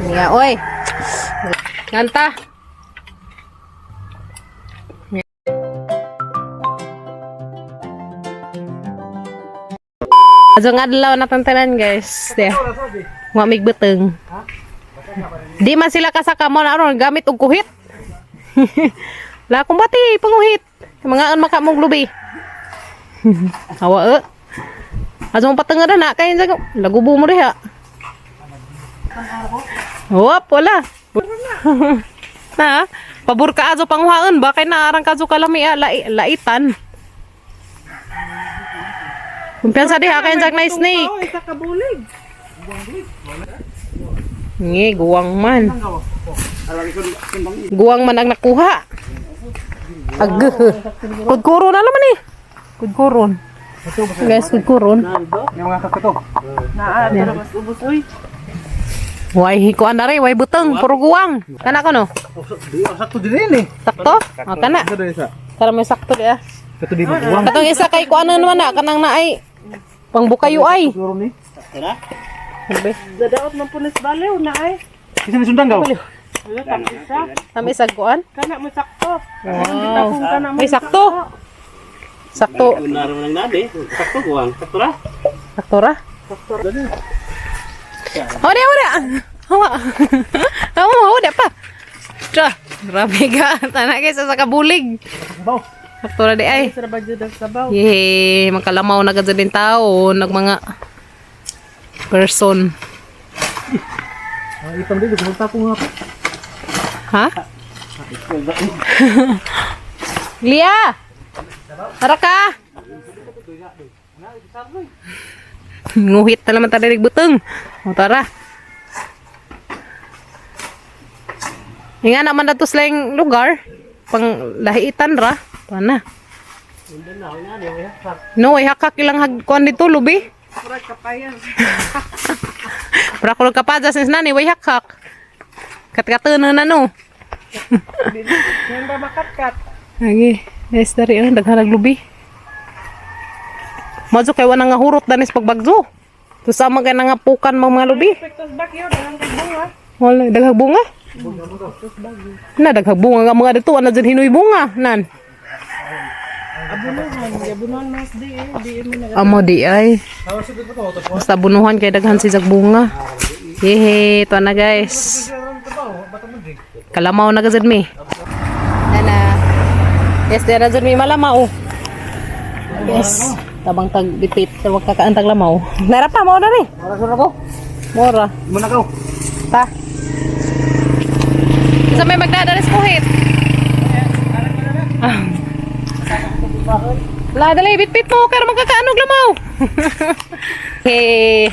Niya, oy. Nganta. Azo nga adlaw na tantanan, guys. Diya. Wa mig beteng. Di man sila kasaka mo na aron gamit og kuhit. La kung bati panguhit. Mga an maka mong lubi. Awa e. Azo mong patengah na kay sa lagubo mo diha. Wop, wala. Na, pabor ka azo panguhaon ba kay naarang kazo kalami ah, laitan. Kumpiyansa diha kay jak na snake. Oh, isa ka bulig. Ngi, guwang man. Guwang man ang nakuha. Ag. Kudkuro na naman eh. Kudkuron. Guys, kudkuron. Yung mga kakato. Naa, tara mas ubos uy. Way hikuan na rin, way butong, puro guwang. Kana ko no? Sakto din eh. Sakto? O, kana. Sakto din isa. Tara may sakto di ah. Kato di maguwang. Katong isa kay kuanan naman na, kanang naay. Pangbukayo ay. Siguro ni. Ano Dadaot man punis baliw na ay. Kisa ni sundang gaw. Wala tang isa. Tama isang kuan? Kana mo sakto. Wow. Kana mo Ay, sakto. Sakto. Unaro lang nabi. Sakto guwang. Sakto ra. Sakto ra? Hore, hore. Hawa. Hawa, hore pa. Tra. Grabe ka. Tana kaysa sa kabulig. Sakto ra di ay. Sara ba jud ang sabaw? Yehey, magkalamaw na gad din tao, nag mga person. Ah, itang dito kung ko nga. Ha? Lia! Tara ka! Nguhit na naman tayo butong. O tara. Nga naman na to sila yung lugar. Pang lahiitan ra. Pana. No, ay hakak ilang hagkuan dito, lubi. Pura kapayan. Para kulog kapadya since nani, way hakak. Katkatano na no. Yan ba makatkat? Agi, nice dari ang daghan lubi. Madyo kay wala nga hurot danis pagbagzo. Tusama kay nga pukan mga lubi. Pektos bagyo daghang kay bunga. Wala daghang bunga. Na daghang bunga nga mga dito ana dyan hinoy bunga nan. Abunuhan, abunuhan mas di eh, di mo na. Amo di ay. Basta bunuhan kay daghan si jag bunga. Hehe, to na guys. Kalamaw na gazad mi. Nana. Yes, dera jud mi malamaw. Yes. Tabang tag bipit, tabang kakaan tag lamaw. Nara pa mo na ri. Mara sura ko. Mora. Muna ka. Ta. Sa may magdadalis kuhit. Ah. Wala, dali, bitbit mo, pero magkakaanog lamaw. Hey.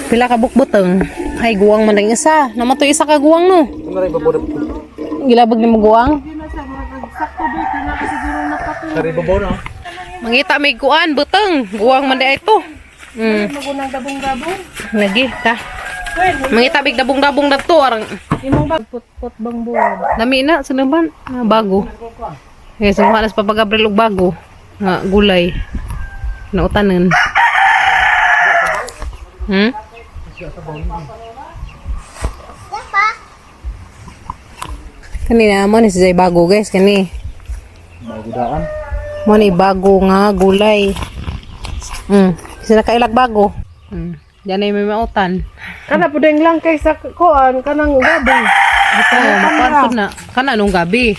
Pila ka bukbuteng. Ay, guwang man ang isa. Namatoy isa ka guwang no. Mara ibabaw. Gilabag ni mo guwang. Sakto ba kana ka siguro nakato. Sari babaw na. Mangita may guan, buteng. Guwang man di ay ito. Magunang dabong-dabong. Lagi, ta. Well, Mangita big dabong-dabong na to. Arang, imong ba put-put bang buwan. Dami na, sinaban. Ah, bago. Eh, sumuha na sa Papa Gabriel og bago. Nga, gulay. Nautanan. Kani na mo ni si Zay bago guys kani. Bago daan. Mo ni bago nga gulay. Sila kailag bago. Diyan ay may mautan. Kana pudeng lang kay sa kuan kanang gabi. Ito, makuan na. Kana nung gabi.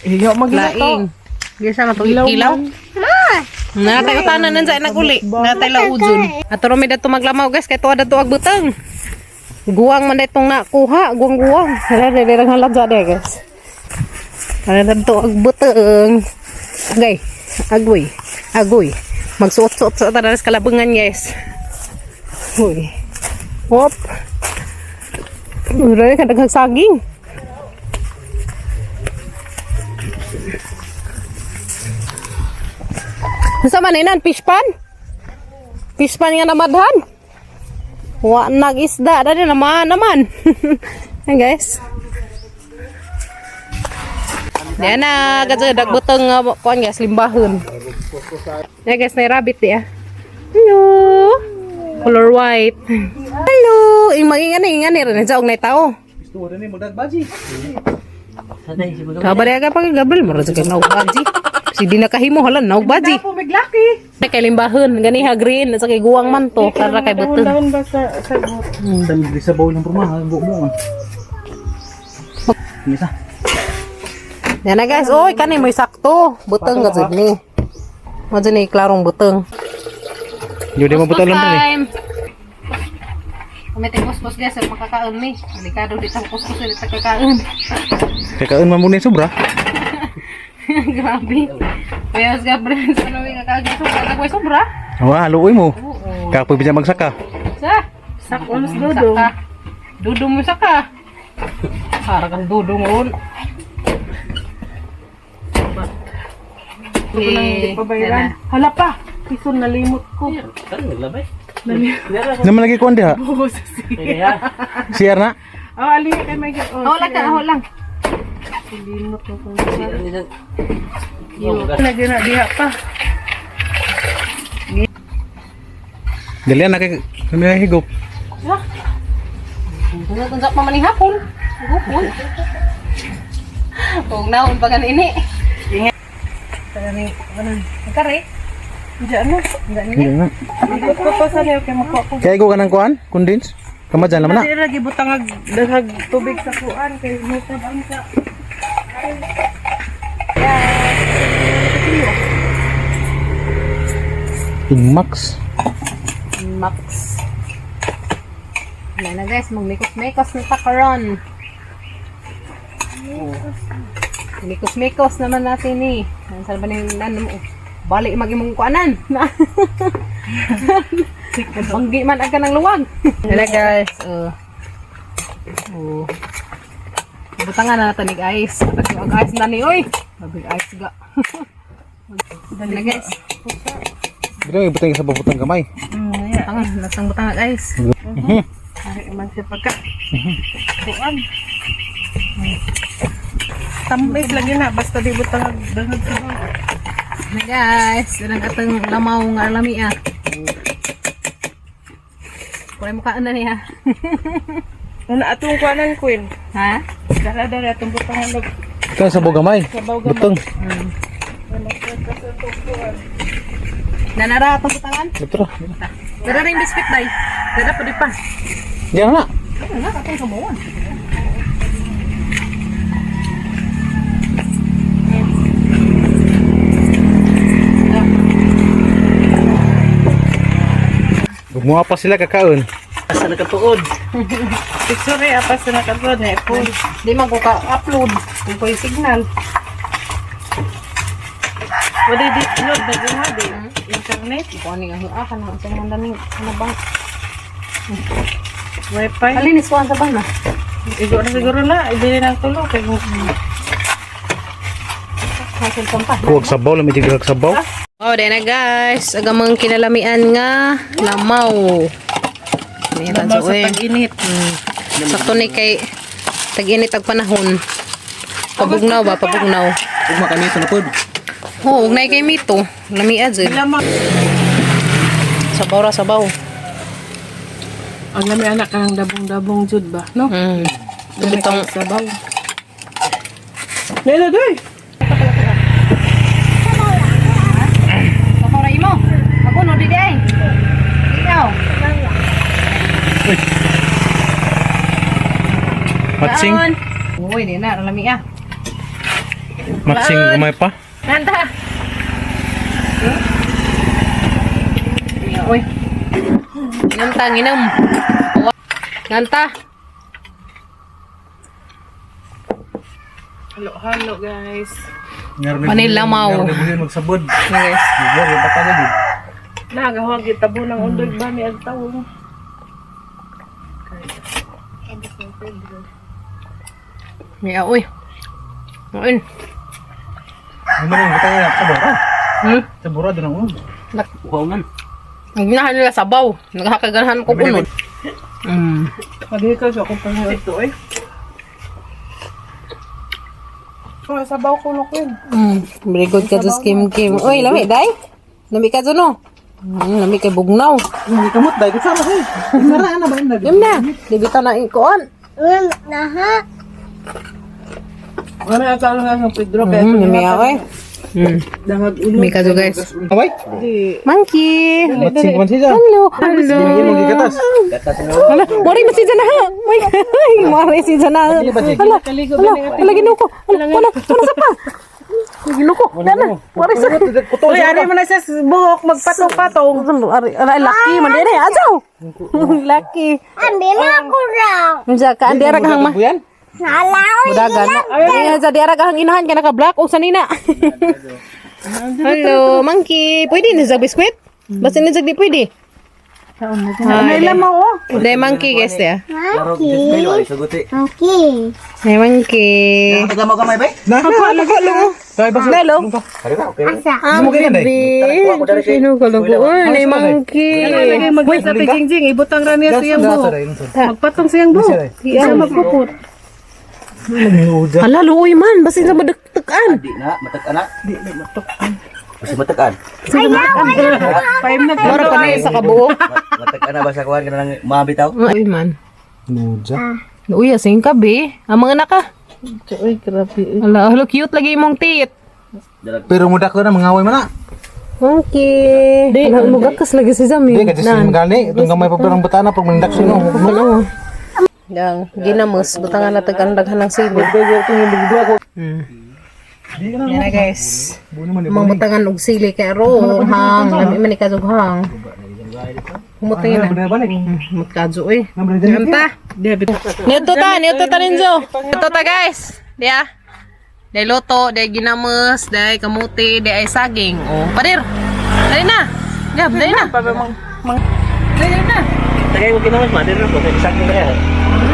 Iyo maglato. Laing. Di sa matong kilaw. Natay utanan nan sa naguli. Natay laudson. Ato ro mi dato maglamaw guys kay tuwa dato ag butang. Guwang man itong nakuha, guwang-guwang. Hala dili lang halag sa guys. Hala dato ag butang. Agay, agoy, agoy. Magsuot-suot sa tanas kalabangan guys. Uy. Hop. Ura ka daghang saging. Sa man inan fish pan? Fish pan nga namadhan. Wa nag-isda dali naman naman. Ayan guys. Yan na, gadyo dagbutong nga kuan guys limbahon. Yan guys, na rabbit di ah. Hello. Color white. Hello, Magingani ingani rin sa og nay tao. Gusto rin ni magdagbaji. Kabari aga pag Gabriel mo ra sa kay naugbaji. Si di nakahimo halan naugbaji. Po miglaki. Kay limbahon gani ha green sa kay guwang man to para kay butong. Dahon ba sa gut? Tan di sa bawol ng bruma, buo mo. Isa. Yan na guys, oy kani mo'y sakto. Butong ka jud ni. Mo jud ni klarong butong. Yo di mo butal lang eh. Kumite kuskus guys, ang makakaon ni. Delikado dito ang kuskus dito kakaon. Kakaon man mo ni sobra. Grabe. Kaya sa Gabriel, sa namin kakaon sobra, tagway sobra. Wa, haluoy mo. Oo. Kapoy biya magsaka. Sa, Sakon sa dudong. saka. Dudong mo saka. Para kang dudong ron. Ito lang hindi pa bayaran. Hala pa. Pison nalimot ko. Naman lagi kuan diha. Oo, sa si. CR na. Oh, ali kay may oh. Ako lang, ako lang. Limot ko kung Lagi na diha pa. Dali na kay kami higop. Tunga pa man ni hapon. Hapon. Kung naon pa gan ini. Kare. Diyan na. Hindi na. Ikot ko pa sa niyo kay makuha ko. Kay go ka ng kuan, condense. Kamadyan naman na. Dili lagi butang ag daghag tubig sa kuan kay mutab ang sa. Max. Max. Wala na guys, magmikos-mikos na ta karon. Mikos-mikos naman natin ni. Ang sarap ni nan mo. Bali mag imong kuanan. Banggi man aga ng luwag. Wala guys. Oh. Oh. Butangan na natin nig ice. Ang ice na ni oy. Sabi ice ga. Wala guys. Dili mo ibutang sa butang gamay. Yeah. Butangan, natang butangan ice. Ay, man siya pagka. Kuan. Tamis lagi na basta di butang ag daghag sabaw. Na guys, ilang atong lamaw nga lami ah. Kulay mukhaan na niya. Una atong kuanan queen. Ha? Dara dara atong butangan og Ito sa gamay. sabaw gamay. Butang. Nanara atong butangan. Ito ra. Dara rin biscuit day. Dara pa di pa. Diyan na. Ano na atong sabawan. Gumawa pa sila kakaon. Asa nakatuod. Picture eh, apa sa nakatuod na po. Di man ko ka-upload kung ko'y signal. Wala di load na gina di internet, Kung ano yung ah kana sa man daning ano bang wifi. Alin iswan sa bana. Igo na siguro na, ibili ng tulo kay Hasil pa. Kuwag sabaw, lamig jud sabaw. Oh, dahil na guys. Agamang kinalamian nga lamaw. Meron Lamaw sa sa tag-init. Sakto ni kay tag-init ang panahon. Pabugnaw ba? Pabugnaw. Ugma kami ito na pod. Oo, ugnay kay mito. Lamia jud. Lamang. Sabaw ra sabaw. Ang lami anak kanang dabong-dabong jud ba, no? Dali Butang kay sabaw. Nela doy. Sabaw ra imo. Ako no di ay. Ikaw. Matsing. Uy, di na lamia. Matsing gamay pa. Nanda. Uy. Nanta nginom. Nanta. Halo-halo guys. Manila mau. Meron na buhin magsabod. Guys. Buwag yung bata na. Nagahwag gitabo ng undoy ba ni agtaw. May uy. Uy. Ano man yung butang na sabora. Hmm? Sabora doon ang ulo. Uhaw man. Ginahan nila sabaw. Nagkakaganahan ko kunod. Pagikaw sa akong pangyood to eh. Oh, sabaw ko no queen. Very good ka sa Kim Kim. Uy, lami, day. Lami ka dyan, no? Lami kay bugnaw. Hindi kamot dai kasama ko. Nara na ba inda? Yun na. Di bitaw na ikuan. Ano ang talo nga ng Pedro kaya Lami ako eh. Dangag ulo. Lami ka guys. Away. Monkey. Matsing man siya. Hello. Hello. Hindi mo gikatas. Hala, mori man si Jana. May mori si Jana. Hala, hala, hala ginuko. Hala, wala, wala sa pa. Ginuko. Dana, mori sa. Uy, ari mo na sa buhok magpatong-patong. Ari, ari laki man dire ajaw. Laki. Unsa ka andi ara kahang ma. Buyan. Mudagan. Ay, sa di ara kahang inahan kay naka-black o sanina. Hello, monkey. Pwede ni sa biskwit? Basta ni sa di pwede. Ano ilan mo oh? Dai monkey guys ya. Ay, saguti. Dai monkey. Pagkamaw kamay ba? Na, na, na. Tay basta. Lalo. Mo ganyan dai. Sino ka lang ko? Uy, monkey. Lagay magsa sa jingjing, ibutang ra niya siyang buhok. Magpatong siyang buhok. Siya magpuput. Hala, luoy man. Basta sa madagtakan. Di na, matag-an na. Di na, matag-an. Basta matag-an. Five na Mara pa na isa ka buo. Matag-an na ba sa kuwan ka na lang mabitaw? Uy man. Nuja. Uy, asing ka be. Ang mga naka. Uy, grabe. Hala, hala, cute lagi imong tit. Pero mudak na mangaway man na. Monkey. Hala, mugakas lagi si Zami. Di ka just magali. Itong gamay pa pero ang batana pag mandak sino. Yang ginamos, butangan na tag daghan ng sili. Yan na guys. Mga butangan og sili kay ro hang, lami man ni kadtog hang. Humutay na. Humut kadto oy. Anta. Niuto ta, niuto ta ninjo. Niuto ta guys. Diya. Day loto, day ginamos, day kamuti, day ay saging. Oh, padir. Dali na. Gab, dali na. Dali na. Tagay ko kinamas, ma. Dito ko. Sakit na yan.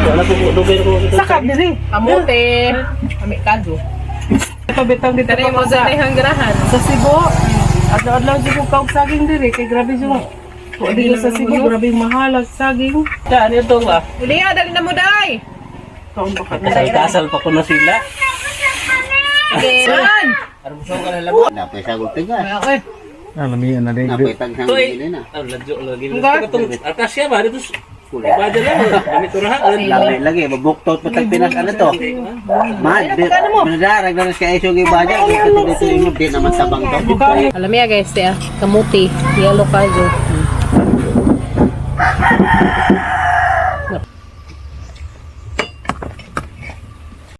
Wala ko, dugay ko. Saka diri. Kamuti. Ami kadto. Ito bitang dito Dali mo sa hanggarahan. sa Cebu. Adlaw-adlaw jud ko kaog saging diri kay grabe jud. Kung dili sa Cebu, grabe mahal ang saging. Saan ito ba? Uliya, dali na mo day. Kaon ba ka? Kasal-kasal pa ko na sila. Saan? Napay sa gulpig ah. Ah, lami na dai. Napay taghang dili na. Ang ladyo lagi. Katong akasya ba dito? Bada lang. Gamit urahan. Lagi lagi mabuktot pa tag Pinas ano to. Mad, Mandarag na sa iso gi baja dito dito imo di naman tabang to. Alam niya guys, tiya, kamuti, yellow kajo.